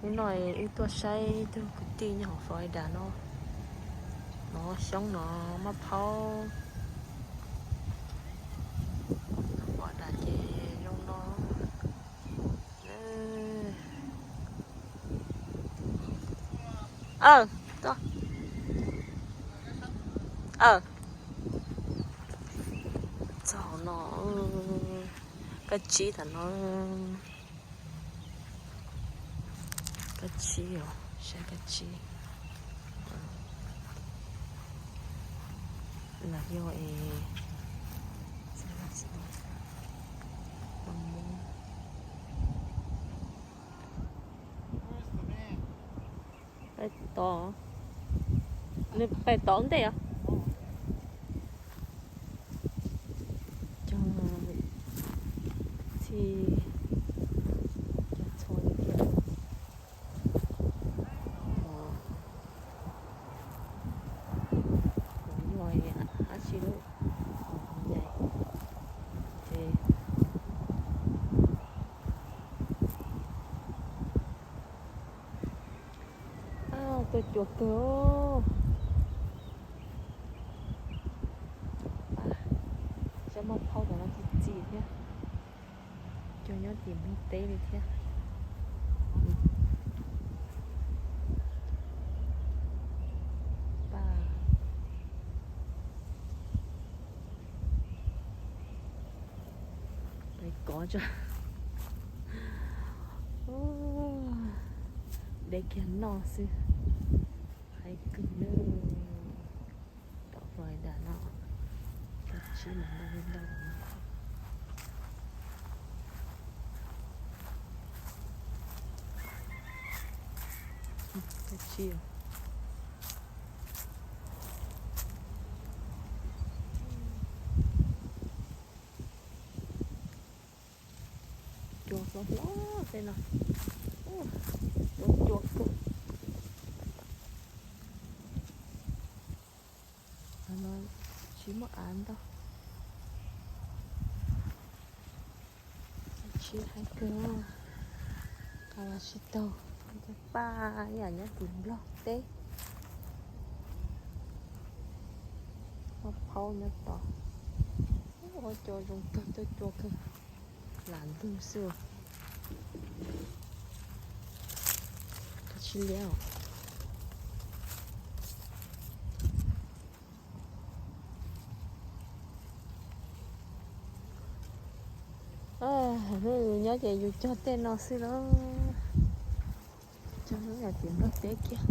Hnub no wb tuaj saib ib tug kwv tij nyob hauv Florida no, no xyoob no maj phaub, Florida ces zoo no. Txog no, kab tsib tam no. Kab tsib os, saib kab tsib. Los yog es pais tod, nws pais tod ntej os. Cog txhij, cog txhua li thiab. Kuv yog ab tsi lub nyais ces tuaj cua kawg. Saib maj phaub tom no txi txiv thiab. Cua nyob tim Nplog teb li thiab. Paj, pais kov tso. Deb kiag noj xwb. Haib kawg nawb. Tom Florida no, kab tsib mas ntau li ntau. Kab tsib. Cua hlob hlob tej no. Cua, cua kawg. Tsis muaj av ntau. Tsis haib kawg, qab los tsis taug. Paj yam nyob tim Nplog teb. Maj phaub nyob tod. Ua cua zoo kawg, tuaj cua kawg. Lam ntug xwb. Kab tsib liab os. Hnub yus nyob ces yus cog tej no xwb na. Cog hnub yog tim Nplog teb kiag.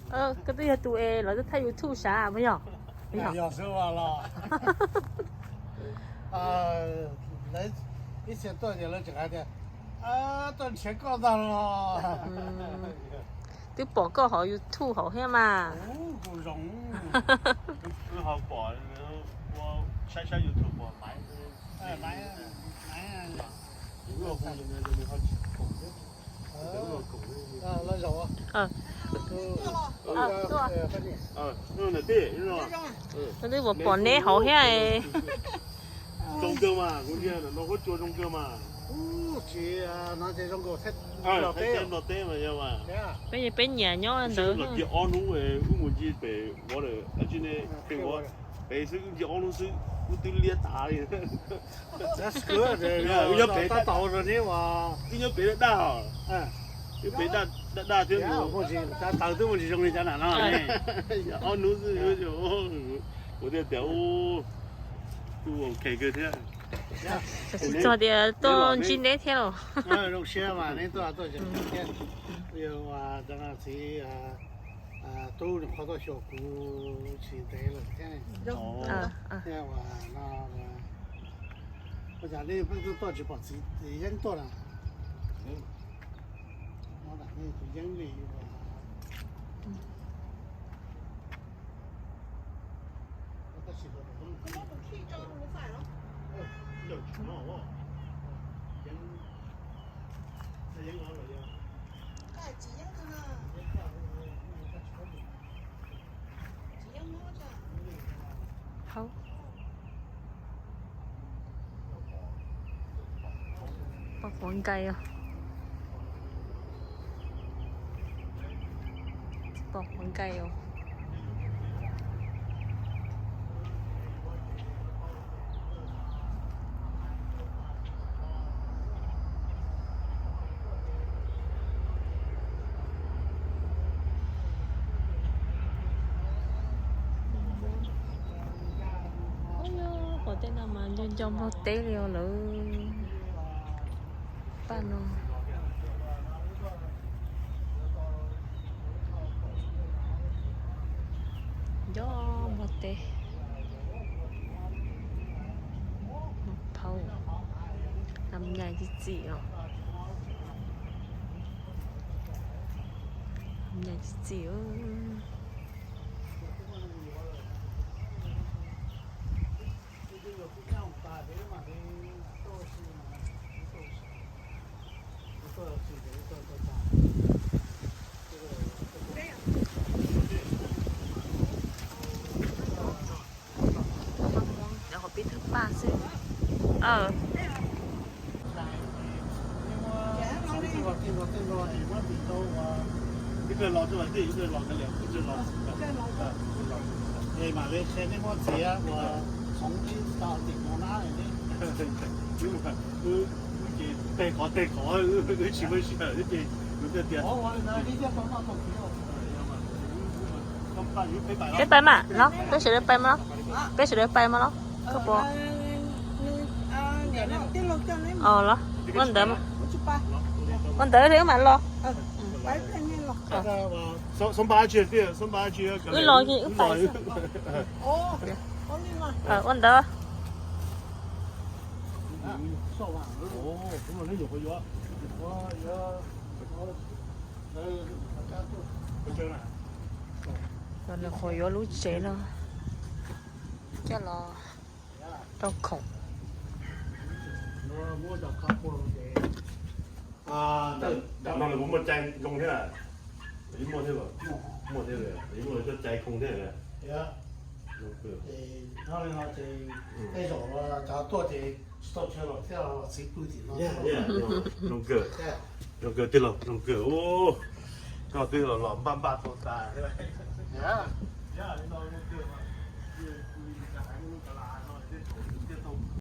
Koj twb yog tus es lawv twb thaij YouTube sav puas yog? Yog xwb los. Ib txhia tuaj ces lawv tseem hais tias, tuaj nrhiav koj ntag los. Twb pom koj hauv YouTube hauv thiab mas. Kuv zoo, wb ho pom, ua saib saib YouTube pom maiv. Twb pom neb hauv thiab. Zoo kawg mas, kuv ntsia no huab cua zoo kawg mas. Nplog teb mas yog mas. Peb, peb nyiam nyob ntawd. Los cia ob hnub wb mus ncig pem water, pem xwb, cia ob hnub xwb wb twb liab tas li. Wb nyob pem tab tau rau neb uas, wb nyob pem daj daj, wb pem daj daj thiab. Taws twb muaj tsis zoo li cov nam no. Ob hnub xwb, kuv thiaj tias kuj ok kawg thiab. Tsis txog tias tuaj ntsib neb thiab los. Zoo siab mas neb tuaj tuaj tseem thiab. Yog txiv tub nws qhov tuaj xyuas kuv tsis ntev lawm thiab. Thiab uas no, ua cas nej peb tuaj tsis pom txiv Yeeb tuaj na? No tus Yeeb li. Tab sis, tab sis, no, Yeeb, no, Yeeb no Quav nkais os. Tsis pom quav nkais os. Ub, qhov tej no mas nco nco npog teb li os lawm. Paj no nco npog teb. Phau, nab nyais txim txim os. Nyais txim txim. Nyob qhov pib thawj paj xwb. Tej qhov tej qhov wb tsis muaj sij hawm ces kuv thiaj tias, peb pais mas los, peb sawv daws pais mas los, peb sawv daws pais mas los, koj puas? Los ua ntawd, ua ntawd li wb mam los. Wb los, wb pais. Ua ntawd. Los nws qhuav yuav lub tsev no coj los rau khoom. Ntawm no kuv muaj cai zoo thiab. Muaj thiab, muaj thiab, muaj cai khoo thiab. Tej zaum cov tuaj ces tsis tau chaw los thiaj los txiv pw tim no. Zoo kawg, zoo kawg tij laug, zoo kawg. Koj twb los los npaj npaj tau tas thiab.